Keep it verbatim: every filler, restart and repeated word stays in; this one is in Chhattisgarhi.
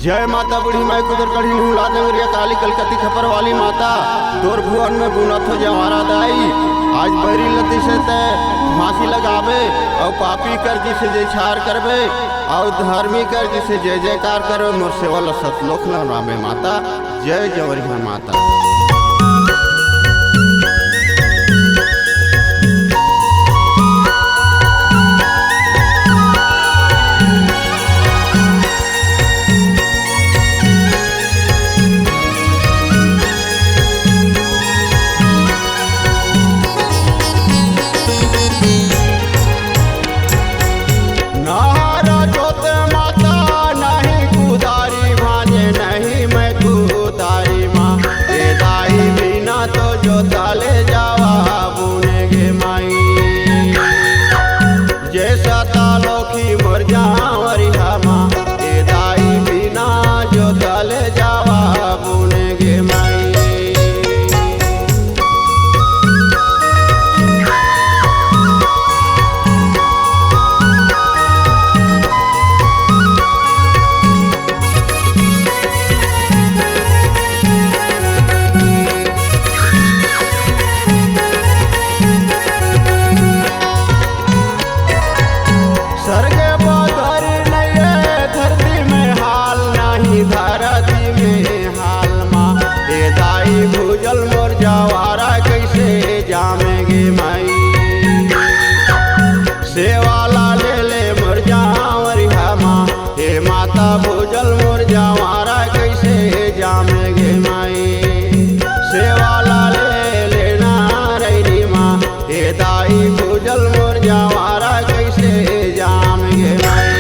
जय माता बूढ़ी माई कुदर कढ़ी नूला डंगरिया काली कलकत्ती खपर वाली माता, तोर भुवन में बुनत हो जवारा दाई। आज बैरी लती से तै फांसी लगाबे, अउ पापी कर जिसे जय छार करबे, अउ धर्मी कर जिसे जय जयकार करबे। मोर सेवा ल सतलोक न रामे माता। जय जवरिया माता। नहर जोत माता नहीं कुदारी भांजे नहीं मैं कुदारी माँ। ए दाई बिना तो जोता ले जावा बुने गे माई। जैसा तालो की मर जावरी हमा, ए दाई बिना जोता ले जावा बुने गे माई। सरगे बदर नइये धरती में हाल, नाही धरती में हाल मा। ए दाई भूजल मोर जवारा कैसे जामेगे माई। सेवा ला ले ले मोर जावरी हमा, हे माता भूजल मोर जवारा कैसे जामेगे माई। सेवा ला ले ले नारायणी माँ, हे दाई भूजल मोर जवारा कैसे जामेगे माई।